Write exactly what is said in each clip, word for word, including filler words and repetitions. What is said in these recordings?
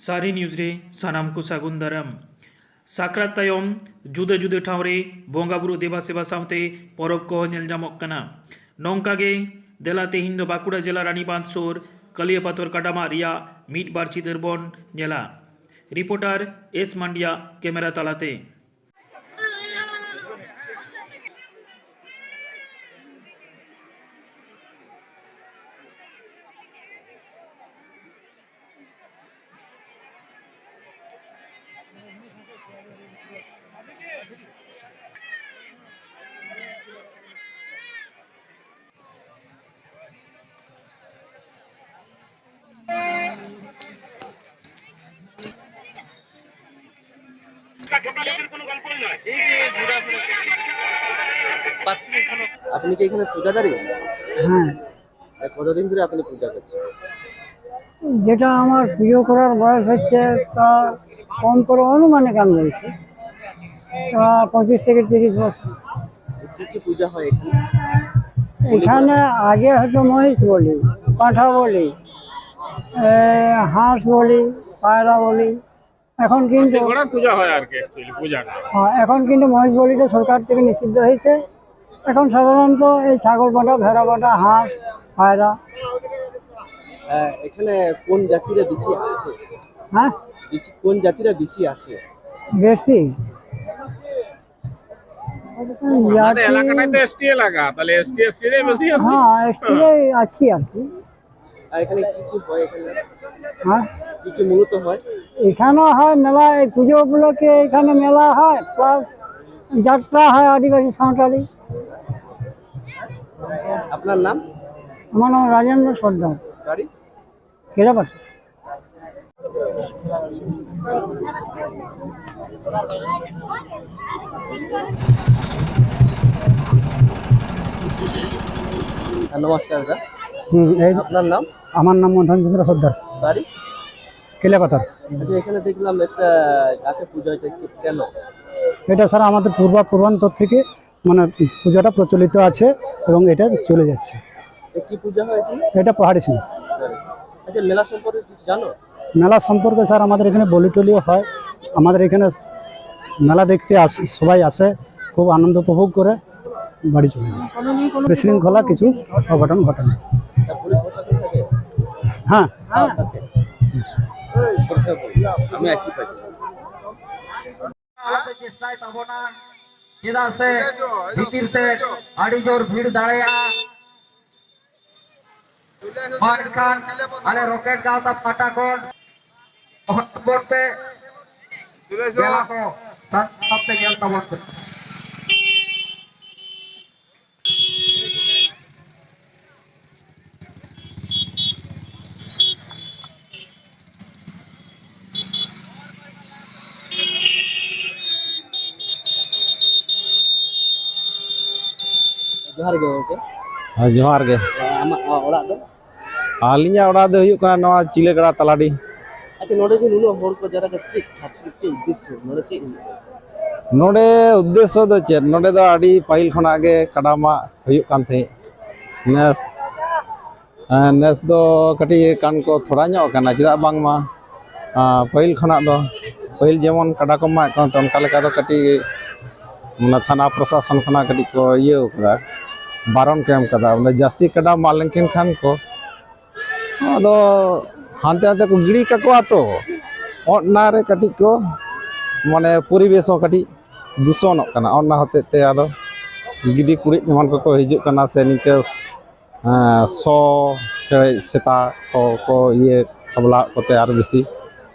ᱥᱟᱹᱨᱤ ᱱᱤᱭᱩᱡᱽ ᱨᱮ ᱥᱟᱱᱟᱢ ᱠᱚ ᱥᱟᱹᱜᱩᱱ ᱫᱟᱨᱟᱢ᱾ ᱥᱟᱠᱨᱟᱛ ᱛᱟᱭᱚᱢ ᱡᱩᱫᱟᱹ ᱡᱩᱫᱟᱹ ᱴᱷᱟᱶ ᱨᱮ ᱵᱚᱸᱜᱟ ᱵᱩᱨᱩ ᱫᱮᱵᱟ ᱥᱮᱵᱟ ᱥᱟᱶᱛᱮ ᱯᱚᱨᱚᱵᱽ ᱠᱚᱦᱚᱸ ᱧᱮᱞ ᱧᱟᱢᱚᱜ ᱠᱟᱱᱟ᱾ ᱱᱚᱝᱠᱟ ᱜᱮ ᱫᱮᱞᱟ ᱛᱮᱦᱮᱧ ᱫᱚ ᱵᱟᱸᱠᱩᱲᱟ ᱡᱮᱞᱟ ᱨᱟᱱᱤᱵᱟᱸᱫᱷ ᱥᱩᱨ ᱠᱟᱞᱤᱭᱟᱯᱟᱛᱚᱨ ᱠᱟᱴᱟᱢᱟᱜ ᱨᱮᱭᱟᱜ ᱢᱤᱫ ᱵᱟᱨ ᱪᱤᱛᱟᱹᱨ ᱵᱚᱱ ᱧᱮᱞᱟ᱾ ᱨᱤᱯᱳᱨᱴᱟᱨ ᱮᱥ ᱢᱟᱱᱰᱤᱭᱟ ᱠᱮᱢᱮᱨᱟ ᱛᱟᱞᱟᱛᱮ᱾ আপনি কি এখানে পূজাদারি? হ্যাঁ। এ, কতদিন ধরে আপনি পূজা করছেন? যেটা আমার পুজো করার বয়স হচ্ছে, তা কম করে অনুমানিক আমি বলছি, তা পঁচিশ থেকে তিরিশ বছর। কি কি পূজা হয় এখানে? এখানে আগে হয়তো মহিষ বলি, পাঁঠা বলি, এ, হাঁস বলি, পায়রা বলি। এখন কিন্তু হাতি ঘোড়ার পূজা হয় আর কি, অ্যাকচুয়ালি পূজাটা। হ্যাঁ, এখন কিন্তু মহিষ বলিটা সরকার থেকে নিষিদ্ধ হয়েছে। এখন সাধারণত এই ছাগল বাঁধা, ভেড়া বাঁধা, হাঁস, পায়রা। হ্যাঁ, এখানে কোন জাতিরা বেশি আছে? হ্যাঁ? বেশি, কোন জাতিরা বেশি আছে? বেশি? আপনাদের জাতি এলাকাটাই তো এসটি এলাকা, তাহলে এসটি এসসি রে বেশি আছে। হ্যাঁ, এসটি রে আছি আর কি। আর এখানে কি কি হয় এখানে? হ্যাঁ? কি কি মূলত হয়? এখানে হয় মেলা, এই পুজো উপলক্ষে এখানে মেলা হয়, প্লাস যাত্রা হয় আদিবাসী সাঁওতালি। আপনার নাম? আমার নাম রাজেন্দ্র সর্দার। বাড়ি? কেলাপাতা। হ্যাঁ, নমস্কার দাদা। হুম, এই আপনার নাম? আমার নাম মদন চন্দ্র সর্দার। বাড়ি? কেলাপাতার। আচ্ছা, এখানে দেখলাম একটা গাছে পুজো হয়েছে, কি, কেন? এটা স্যার আমাদের পূর্বা পূর্বান্তর থেকে মানে পূজাটা প্রচলিত আছে এবং এটা চলে যাচ্ছে। এ কি পূজা হয় এখানে? এটা পাহাড়ি সিং। আচ্ছা, মেলা সম্পর্কে কিছু জানো? মেলা সম্পর্কে স্যার, আমাদের এখানে বলি টলিও হয়, আমাদের এখানে মেলা দেখতে আস সবাই আসে, খুব আনন্দ উপভোগ করে বাড়ি চলে যায়। বিশৃঙ্খলা কিছু অঘটন ঘটে না। হ্যাঁ। ᱪᱮᱫᱟᱜ ᱥᱮ ᱵᱷᱤᱛᱤᱨ ᱥᱮᱫ ᱟᱹᱰᱤ ᱡᱳᱨ ᱵᱷᱤᱲ ᱫᱟᱲᱮᱭᱟᱜᱼᱟ᱾ ᱢᱟ ᱮᱱᱠᱷᱟᱱ ᱟᱞᱮ ᱨᱚᱠᱮᱴ ᱜᱟᱶᱛᱟ ᱯᱟᱦᱴᱟ ᱠᱷᱚᱱ ᱦᱚᱦᱚ ᱛᱟᱵᱚᱱ ᱯᱮ᱾ ᱢᱮᱞᱟ ᱠᱚ ᱥᱟᱱᱟᱢ ᱛᱮ ᱧᱮᱞ ᱛᱟᱵᱚᱱ ᱯᱮ᱾ ᱡᱚᱦᱟᱨ ᱜᱮ ᱜᱚᱢᱠᱮ᱾ ᱦᱮᱸ, ᱡᱚᱦᱟᱨ ᱜᱮ᱾ ᱟᱢᱟᱜ ᱚᱲᱟᱜ ᱫᱚ? ᱟᱹᱞᱤᱧᱟᱜ ᱚᱲᱟᱜ ᱫᱚ ᱦᱩᱭᱩᱜ ᱠᱟᱱᱟ ᱱᱚᱣᱟ ᱪᱤᱞᱟᱹᱠᱟᱲᱟ ᱛᱟᱞᱟᱰᱤ᱾ ᱟᱪᱪᱷᱟ, ᱱᱚᱰᱮ ᱡᱮ ᱱᱩᱱᱟᱹᱜ ᱦᱚᱲ ᱠᱚ ᱡᱟᱣᱨᱟ ᱠᱟᱱᱟ, ᱪᱮᱫ ᱠᱷᱟᱹᱛᱤᱨ, ᱪᱮᱫ ᱩᱫᱽᱫᱮᱥᱥᱚ, ᱱᱚᱰᱮ ᱪᱮᱫ ᱦᱩᱭᱩᱜ ᱠᱟᱱᱟ? ᱱᱚᱰᱮ ᱩᱫᱽᱫᱮᱥᱥᱚ ᱫᱚ ᱪᱮᱫ? ᱱᱚᱰᱮ ᱫᱚ ᱟᱹᱰᱤ ᱯᱟᱹᱦᱤᱞ ᱠᱷᱚᱱᱟᱜ ᱜᱮ ᱠᱟᱰᱟ ᱢᱟᱜ ᱦᱩᱭᱩᱜ ᱠᱟᱱ ᱛᱟᱦᱮᱸᱫ᱾ ᱱᱮᱥ, ᱦᱮᱸ, ᱱᱮᱥ ᱫᱚ ᱠᱟᱹᱴᱤᱡ ᱠᱟᱱ ᱠᱚ ᱛᱷᱚᱲᱟ ᱧᱚᱜ ᱠᱟᱱᱟ, ᱪᱮᱫᱟᱜ ᱵᱟᱝᱢᱟ, ᱟᱸ, ᱯᱟᱹᱦᱤᱞ ᱠᱷᱚᱱᱟᱜ ᱫᱚ, ᱯᱟᱹᱦᱤᱞ ᱡᱮᱢᱚᱱ ᱠᱟᱰᱟ ᱠᱚ ᱢᱟᱜ ᱠᱟᱱ ᱛᱟᱦᱮᱸᱫ, ᱚᱱᱠᱟ ᱞᱮᱠᱟ ᱫᱚ ᱠᱟᱹᱴᱤᱡ ᱢᱟᱱᱮ ᱛᱷᱟᱱᱟ ᱯᱨᱚᱥᱟᱥᱚᱱ ᱠᱷᱚᱱᱟᱜ ᱠᱟᱹᱴᱤᱡ ᱠᱚ ᱤᱭᱟᱹ ᱠᱟᱫᱟ, ᱵᱟᱨᱚᱱ ᱠᱚ ᱮᱢ ᱠᱟᱫᱟ᱾ ᱢᱟᱱᱮ ᱡᱟᱹᱥᱛᱤ ᱠᱟᱰᱟ ᱢᱟᱜ ᱞᱮᱱᱠᱷᱟᱱ ᱠᱷᱟᱱ ᱠᱚ ᱟᱫᱚ ᱦᱟᱱᱛᱮ ᱱᱟᱛᱮ ᱠᱚ ᱜᱤᱲᱤ ᱠᱟᱠᱚᱣᱟ ᱛᱚ, ᱚᱱᱟ ᱨᱮ ᱠᱟᱹᱴᱤᱡ ᱠᱚ ᱢᱟᱱᱮ ᱯᱚᱨᱤᱵᱮᱥ ᱦᱚᱸ ᱠᱟᱹᱴᱤᱡ ᱫᱩᱥᱚᱱᱚᱜ ᱠᱟᱱᱟ᱾ ᱚᱱᱟ ᱦᱚᱛᱮᱡ ᱛᱮ ᱟᱫᱚ ᱜᱤᱫᱤ ᱠᱩᱲᱤᱫ ᱮᱢᱟᱱ ᱠᱚᱠᱚ ᱦᱤᱡᱩᱜ ᱠᱟᱱᱟ ᱥᱮ ᱱᱤᱝᱠᱟᱹ, ᱦᱮᱸ, ᱥᱚ ᱥᱮ ᱥᱮᱛᱟ ᱠᱚ ᱠᱚ ᱤᱭᱟᱹ ᱠᱷᱟᱵᱽᱞᱟᱣᱟᱜ ᱠᱚᱛᱮ ᱟᱨ ᱵᱮᱥᱤ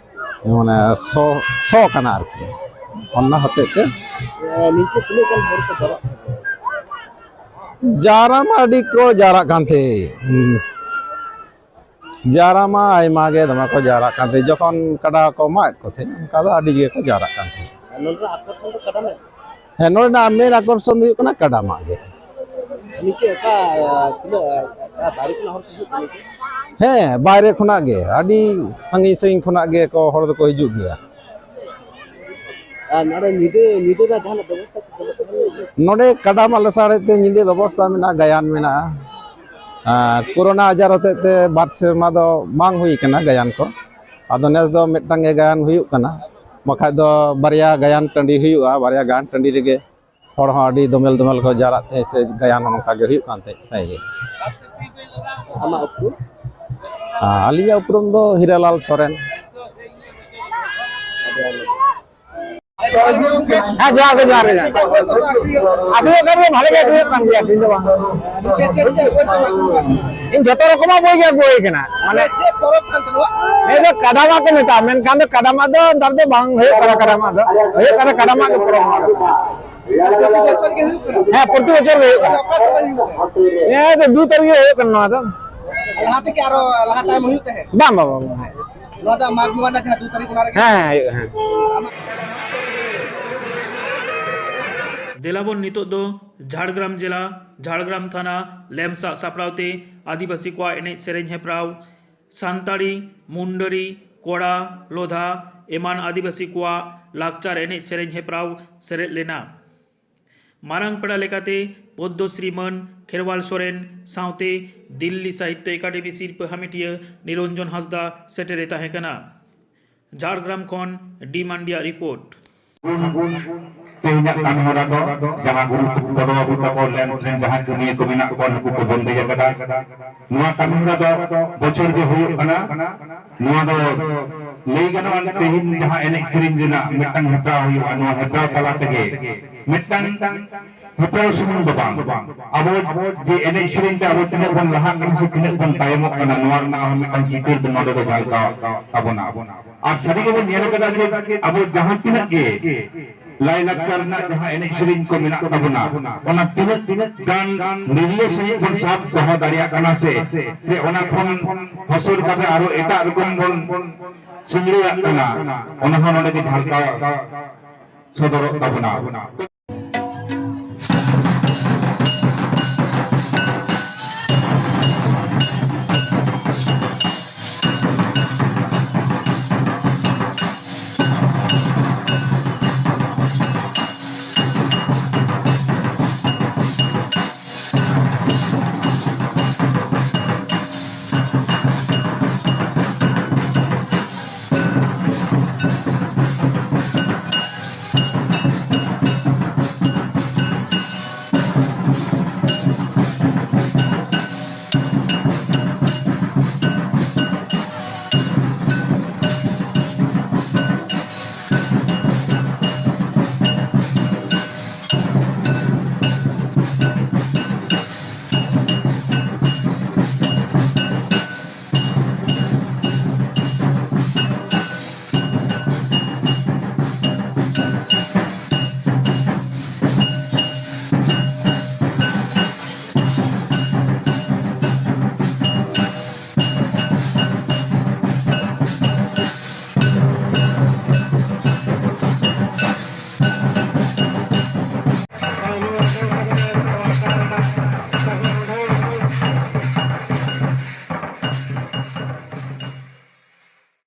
ᱢᱟᱱᱮ ᱥᱚ, ᱥᱚ ᱠᱟᱱᱟ ᱟᱨᱠᱤ᱾ ᱚᱱᱟ ᱦᱚᱛᱮᱡ ᱛᱮ ᱱᱤᱝᱠᱟᱹ ᱛᱤᱱᱟᱹᱜ ᱜᱟᱱ ᱦᱚᱲ ᱠᱚ ᱡᱟᱣᱨᱟᱜ ᱠᱟᱱᱟ? ᱡᱟᱣᱨᱟ ᱢᱟ ᱟᱹᱰᱤ ᱠᱚ ᱡᱟᱣᱨᱟᱜ ᱠᱟᱱ ᱛᱟᱦᱮᱸᱫ᱾ ᱦᱩᱸ᱾ ᱡᱟᱣᱨᱟ ᱢᱟ ᱟᱭᱢᱟ ᱜᱮ ᱫᱚᱢᱮ ᱠᱚ ᱡᱟᱣᱨᱟᱜ ᱠᱟᱱ ᱛᱟᱦᱮᱸᱫ᱾ ᱡᱚᱠᱷᱚᱱ ᱠᱟᱰᱟ ᱠᱚ ᱢᱟᱜ ᱮᱫ ᱠᱚ ᱛᱟᱦᱮᱸᱫ, ᱚᱱᱠᱟ ᱫᱚ ᱟᱹᱰᱤ ᱜᱮᱠᱚ ᱡᱟᱣᱨᱟᱜ ᱠᱟᱱ ᱛᱟᱦᱮᱸᱫ᱾ ᱟᱨ ᱱᱚᱰᱮᱱᱟᱜ ᱟᱠᱚᱨᱥᱚᱱ ᱫᱚ ᱠᱟᱰᱟ ᱢᱟᱜ? ᱦᱮᱸ, ᱱᱚᱰᱮᱱᱟᱜ ᱢᱮᱱ ᱟᱠᱚᱨᱥᱚᱱ ᱫᱚ ᱦᱩᱭᱩᱜ ᱠᱟᱱᱟ ᱠᱟᱰᱟ ᱢᱟᱜ ᱜᱮ᱾ ᱱᱤᱝᱠᱟᱹ ᱚᱠᱟ, ᱛᱤᱱᱟᱹᱜ, ᱚᱠᱟ ᱵᱟᱭᱨᱮ ᱠᱷᱚᱱᱟᱜ ᱦᱚᱲ ᱠᱚ ᱦᱤᱡᱩᱜ ᱠᱟᱱᱟ? ᱦᱮᱸ, ᱵᱟᱭᱨᱮ ᱠᱷᱚᱱᱟᱜ ᱜᱮ, ᱟᱹᱰᱤ ᱥᱟᱺᱜᱤᱧ ᱥᱟᱺᱜᱤᱧ ᱠᱷᱚᱱᱟᱜ ᱜᱮ ᱠᱚ, ᱦᱚᱲ ᱫᱚᱠᱚ ᱦᱤᱡᱩᱜ ᱜᱮᱭᱟ᱾ ᱟᱨ ᱱᱚᱰᱮ ᱧᱤᱫᱟᱹ, ᱧᱤᱫᱟᱹ ᱨᱮᱱᱟᱜ ᱡᱟᱦᱟᱱᱟᱜ ᱵᱮᱵᱚᱥᱛᱷᱟ ᱠᱚ ᱪᱟᱞᱟᱜ ᱠᱟᱱᱟ? ᱱᱚᱰᱮ ᱠᱟᱰᱟ ᱢᱟᱜ ᱞᱟᱥᱟᱲᱦᱮᱫ ᱛᱮ ᱧᱤᱫᱟᱹ ᱵᱮᱵᱚᱥᱛᱷᱟ ᱢᱮᱱᱟᱜᱼᱟ, ᱜᱟᱭᱟᱱ ᱢᱮᱱᱟᱜᱼᱟ᱾ ᱟᱨ ᱠᱳᱨᱳᱱᱟ ᱟᱡᱟᱨ ᱦᱚᱛᱮᱡ ᱛᱮ ᱵᱟᱨ ᱥᱮᱨᱢᱟ ᱫᱚ ᱵᱟᱝ ᱦᱩᱭ ᱠᱟᱱᱟ ᱜᱟᱭᱟᱱ ᱠᱚ᱾ ᱟᱫᱚ ᱱᱮᱥ ᱫᱚ ᱢᱤᱫᱴᱟᱝ ᱜᱮ ᱜᱟᱭᱟᱱ ᱦᱩᱭᱩᱜ ᱠᱟᱱᱟ, ᱵᱟᱠᱷᱟᱡ ᱫᱚ ᱵᱟᱨᱭᱟ ᱜᱟᱭᱟᱱ ᱴᱟᱺᱰᱤ ᱦᱩᱭᱩᱜᱼᱟ, ᱵᱟᱨᱭᱟ ᱜᱟᱭᱟᱱ ᱴᱟᱺᱰᱤ ᱨᱮᱜᱮ ᱦᱚᱲ ᱦᱚᱸ ᱟᱹᱰᱤ ᱫᱚᱢᱮᱞ ᱫᱚᱢᱮᱞ ᱠᱚ ᱡᱟᱣᱨᱟᱜ ᱛᱟᱦᱮᱸᱫ ᱥᱮ ᱜᱟᱭᱟᱱ ᱦᱚᱸ ᱱᱚᱝᱠᱟ ᱜᱮ ᱦᱩᱭᱩᱜ ᱠᱟᱱ ᱛᱟᱦᱮᱸᱫ ᱥᱟᱹᱦᱤ ᱜᱮ᱾ ᱟᱢᱟᱜ ᱩᱯᱨᱩᱢ? ᱟᱨ ᱟᱹᱞᱤᱧᱟᱜ ᱩᱯᱨᱩᱢ ᱫᱚ ᱦᱤᱨᱟᱞᱟᱞ ᱥᱚᱨᱮᱱ᱾ ᱦᱮᱸ, ᱡᱚᱦᱟᱨ ᱜᱮ, ᱡᱚᱦᱟᱨ ᱜᱮ, ᱡᱚᱦᱟᱨ ᱜᱮ᱾ ᱟᱹᱠᱷᱨᱤᱧᱚᱜ ᱠᱟᱱ ᱜᱮᱭᱟ, ᱵᱷᱟᱞᱮ ᱜᱮ ᱟᱹᱠᱷᱨᱤᱧᱚᱜ ᱠᱟᱱ ᱜᱮᱭᱟ, ᱟᱹᱠᱷᱨᱤᱧ ᱫᱚ ᱵᱟᱝ᱾ ᱤᱧ ᱡᱚᱛᱚ ᱨᱚᱠᱚᱢᱟᱜ ᱵᱳᱭ ᱜᱮ ᱟᱹᱜᱩ ᱦᱩᱭ ᱠᱟᱱᱟ, ᱢᱟᱱᱮ, ᱱᱤᱭᱟᱹ ᱫᱚ ᱠᱟᱰᱟᱢᱟᱜ ᱠᱚ ᱢᱮᱛᱟᱜᱼᱟ, ᱢᱮᱱᱠᱷᱟᱱ ᱫᱚ ᱠᱟᱰᱟᱢᱟᱜ ᱫᱚ ᱱᱮᱛᱟᱨ ᱫᱚ ᱵᱟᱝ ᱦᱩᱭᱩᱜ ᱠᱟᱱᱟ, ᱠᱟᱰᱟᱢᱟᱜ ᱫᱚ ᱦᱩᱭᱩᱜ ᱠᱟᱱᱟ, ᱠᱟᱰᱟᱢᱟᱜ ᱜᱮ ᱯᱚᱨᱚᱵᱽ ᱱᱚᱣᱟ ᱫᱚ᱾ ᱦᱮᱸ, ᱯᱨᱚᱛᱤ ᱵᱚᱪᱷᱚᱨ ᱜᱮ ᱦᱩᱭᱩᱜ ᱠᱟᱱᱟ᱾ ᱱᱤᱭᱟᱹ ᱫᱚ ᱫᱩ ᱛᱟᱹᱨᱤᱠᱷ ᱜᱮ ᱦᱩᱭᱩᱜ ᱠᱟᱱᱟ ᱱᱚᱣᱟ ᱫᱚ᱾ ᱞᱟᱦᱟ ᱛᱮᱜᱮ ᱟᱨᱚ ᱞᱟᱦᱟ ᱛᱟᱭᱚᱢ ᱦᱩᱭᱩᱜ ᱛᱟᱦᱮᱸᱫ? ᱵᱟᱝ, ᱵᱟᱝ, ᱵᱟᱝ, ᱵᱟᱝ᱾ ᱱᱚᱣᱟ ᱫᱚ ᱢᱟᱜᱽ ᱵᱚᱸᱜᱟ ᱨᱮᱱᱟᱜ ᱡᱟᱦᱟᱸ ᱫᱩ ᱛᱟᱹᱨᱤᱠᱷ, ᱚᱱᱟ ᱨᱮᱜᱮ? ᱦᱮᱸ, ᱦᱮᱸ, ᱦᱩᱭᱩᱜᱼᱟ, ᱦᱮᱸ᱾ ᱫᱮᱞᱟᱵᱚᱱ ᱱᱤᱛᱚᱜ ᱫᱚ ᱡᱷᱟᱲᱜᱨᱟᱢ ᱡᱮᱞᱟ, ᱡᱷᱟᱲᱜᱨᱟᱢ ᱛᱷᱟᱱᱟ, ᱞᱮᱢᱥᱟᱜ ᱥᱟᱯᱲᱟᱣ ᱛᱮ ᱟᱹᱫᱤᱵᱟᱹᱥᱤ ᱠᱚᱣᱟᱜ ᱮᱱᱮᱡ ᱥᱮᱨᱮᱧ ᱦᱮᱯᱨᱟᱣ, ᱥᱟᱱᱛᱟᱲᱤ, ᱢᱩᱱᱰᱟᱹᱨᱤ, ᱠᱚᱲᱟ, ᱞᱚᱫᱷᱟ ᱮᱢᱟᱱ ᱟᱹᱫᱤᱵᱟᱹᱥᱤ ᱠᱚᱣᱟᱜ ᱞᱟᱠᱪᱟᱨ ᱮᱱᱮᱡ ᱥᱮᱨᱮᱧ ᱦᱮᱯᱨᱟᱣ ᱥᱮᱞᱮᱫ ᱞᱮᱱᱟ᱾ ᱢᱟᱨᱟᱝ ᱯᱮᱲᱟ ᱞᱮᱠᱟᱛᱮ ᱯᱚᱫᱽᱫᱚᱥᱨᱤ ᱢᱟᱹᱱ ᱠᱷᱮᱨᱣᱟᱞ ᱥᱚᱨᱮᱱ ᱥᱟᱶᱛᱮ ᱫᱤᱞᱞᱤ ᱥᱟᱦᱤᱛᱛᱚ ᱮᱠᱟᱰᱮᱢᱤ ᱥᱤᱨᱯᱟᱹ ᱦᱟᱢᱮᱴᱤᱭᱟᱹ ᱱᱤᱨᱚᱧᱡᱚᱱ ᱦᱟᱸᱥᱫᱟ ᱥᱮᱴᱮᱨᱮ ᱛᱟᱦᱮᱸ ᱠᱟᱱᱟ᱾ ᱡᱷᱟᱲᱜᱨᱟᱢ ᱠᱷᱚᱱ ᱰᱤ ᱢᱟᱱᱰᱤᱭᱟᱜ ᱨᱤᱯᱳᱨᱴ᱾ ᱛᱮᱦᱮᱧᱟᱜ ᱠᱟᱹᱢᱤ ᱦᱚᱨᱟ ᱫᱚ ᱡᱟᱦᱟᱸ ᱜᱩᱨᱩ ᱵᱟᱵᱟ ᱵᱟᱹᱵᱩ ᱛᱟᱠᱚ ᱞᱮᱱ ᱥᱮᱱ ᱡᱟᱦᱟᱸ ᱠᱟᱹᱢᱤᱭᱟᱹ ᱠᱚ ᱢᱮᱱᱟᱜ ᱠᱚᱣᱟ, ᱱᱩᱠᱩ ᱠᱚ ᱵᱚᱱᱫᱮᱡ ᱟᱠᱟᱫᱟ᱾ ᱱᱚᱣᱟ ᱠᱟᱹᱢᱤ ᱦᱚᱨᱟ ᱫᱚ ᱵᱚᱪᱷᱚᱨ ᱜᱮ ᱦᱩᱭᱩᱜ ᱠᱟᱱᱟ᱾ ᱱᱚᱣᱟ ᱫᱚ ᱞᱟᱹᱭ ᱜᱟᱱᱚᱜᱼᱟ, ᱛᱮᱦᱮᱧ ᱡᱟᱦᱟᱸ ᱮᱱᱮᱡ ᱥᱮᱨᱮᱧ ᱨᱮᱱᱟᱜ ᱢᱤᱫᱴᱟᱝ ᱦᱮᱯᱨᱟᱣ ᱦᱩᱭᱩᱜᱼᱟ, ᱱᱚᱣᱟ ᱦᱮᱯᱨᱟᱣ ᱛᱟᱞᱟ ᱛᱮᱜᱮ ᱢᱤᱫᱴᱟᱝ ᱦᱮᱯᱨᱟᱣ ᱥᱩᱢᱩᱝ ᱫᱚ ᱵᱟᱝ, ᱟᱵᱚ ᱡᱮ ᱮᱱᱮᱡ ᱥᱮᱨᱮᱧ ᱛᱮ ᱟᱵᱚ ᱛᱤᱱᱟᱹᱜ ᱵᱚᱱ ᱞᱟᱦᱟᱜ ᱠᱟᱱᱟ ᱥᱮ ᱛᱤᱱᱟᱹᱜ ᱵᱚᱱ ᱛᱟᱭᱚᱢᱚᱜ ᱠᱟᱱᱟ, ᱱᱚᱣᱟ ᱨᱮᱱᱟᱜ ᱦᱚᱸ ᱢᱤᱫᱴᱟᱝ ᱪᱤᱛᱟᱹᱨ ᱫᱚ ᱱᱚᱰᱮ ᱫᱚ ᱡᱷᱟᱞᱠᱟᱣ ᱛᱟᱵᱚᱱᱟ᱾ ᱟᱨ ᱥᱟᱹᱨᱤ ᱜᱮᱵᱚᱱ ᱧᱮᱞ ᱠᱟᱫᱟ ᱡᱮ ᱟᱵᱚ ᱡᱟᱦᱟᱸ ᱛᱤᱱᱟᱹᱜ ᱜᱮ ᱞᱟᱭᱼᱞᱟᱠᱪᱟᱨ ᱨᱮᱱᱟᱜ ᱡᱟᱦᱟᱸ ᱮᱱᱮᱡ ᱥᱮᱨᱮᱧ ᱠᱚ ᱢᱮᱱᱟᱜ ᱛᱟᱵᱚᱱᱟ, ᱚᱱᱟ ᱛᱤᱱᱟᱹᱜ ᱛᱤᱱᱟᱹᱜ ᱜᱟᱱ ᱱᱤᱨᱞᱟᱹ ᱥᱟᱺᱦᱤᱡ ᱵᱚᱱ ᱥᱟᱵ ᱫᱚᱦᱚ ᱫᱟᱲᱮᱭᱟᱜ ᱠᱟᱱᱟ ᱥᱮ, ᱥᱮ ᱚᱱᱟ ᱠᱷᱚᱱ ᱦᱚᱥᱚᱨ ᱠᱟᱛᱮ ᱟᱨᱚ ᱮᱴᱟᱜ ᱨᱚᱠᱚᱢ ᱵᱚᱱ ᱥᱤᱸᱜᱲᱟᱹᱣᱟᱜ ᱠᱟᱱᱟ, ᱚᱱᱟ ᱦᱚᱸ ᱱᱚᱰᱮ ᱜᱮ ᱡᱷᱟᱞᱠᱟᱣ ᱥᱚᱫᱚᱨᱚᱜ ᱛᱟᱵᱚᱱᱟ᱾